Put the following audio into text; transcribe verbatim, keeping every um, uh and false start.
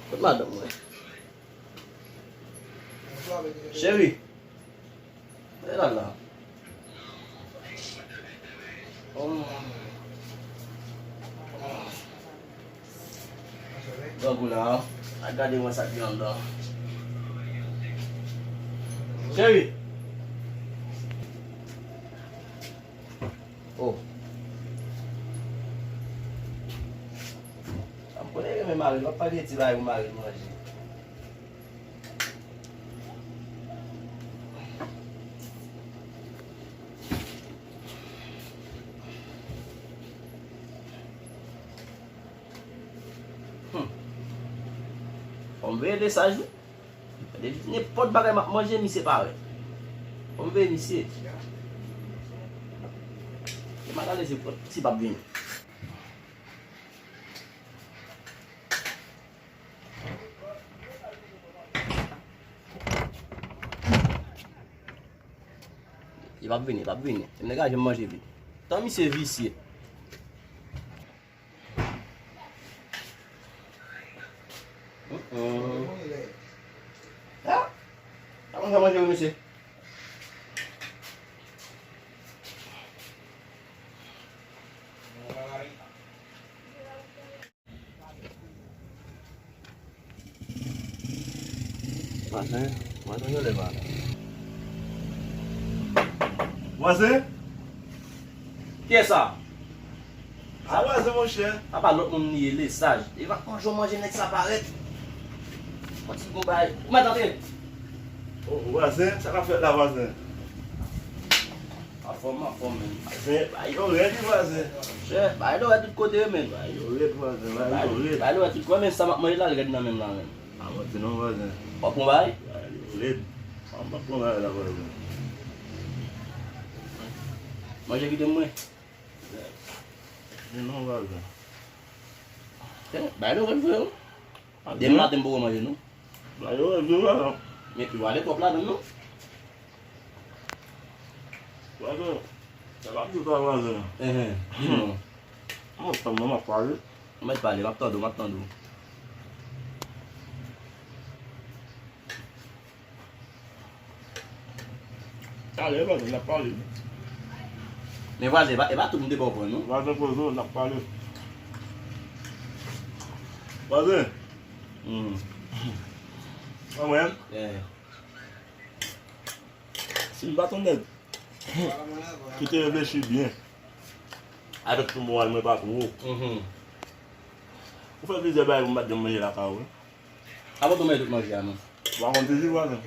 Kot madanm mwen? Cheri. E la la. Oh. Grangou la, a gade mwen sa k gen anndan. Cheri. Oh. Sa m konnen renmen mari l, w ap pale ti bagay pou mari l manje. Hmm. Fò m veye lesaj wi. Nenpòt bagay m ap manje, misye parèt. Fò m veye misye. E m a gade si, si p ap vini. Li p ap vini, li p ap vini. Nèg la janm manje vit. Tan misye visye. Mm, mm. Ah! Sa konn fè manje wi, mesye. Vwazen, vwazen, yo lè vwazen. Vwazen? Kiyès sa? Sa vwazen, monchè. Apa lòt moun li ye, lesaj. Li pa manje, w manje nèg sa parèt. Yon ti bon bagay. Ou mèt antre. O, vwazen, sa k ap fèt la, vwazen? Anfòm, anfòm, men. Vwazen, bagay yo rèd, wi, vwazen. Chè, bagay yo rèd tout kote, men. Bagay yo rèd, vwazen, bagay yo rèd. Bagay yo rèd tout kote, men sa m ap manje la, l rèd nan men m la, men. A, manti non, vwazen. W ap pran bagay? Bagay yo rèd. A, m p ap pran bagay la, vwazen. Manje kite m mwen. Men non, vwazen. Chè, bagay yo rèd vre, wi. Demen maten m poko manje, non. Bagay yo rèd vre, vwazen. Men pi w ale twòp ladann, non. Vwazen, sa pa di sa, vwazen. Enhen, di m non. Mwen tann non, m ap pale. Mwen pale, m ap tande w, m ap tande w. Talè, vwazen, n ap pale. Men vwazen, e pa, e pa tout moun te ba w pran, non. Vwazen, poze w, n ap pale. Vwazen. Hmm. Mwen menm. Yeah. Si m pa t yon nèg ki te reflechi byen avèk tout moral mwen pa twò. Mhm. Ou fè plizyè bagay pou m pa t janm manje lakay ou, wi. Avan tou manje tout manje a, non. Ou pa konn toujou, vwazen.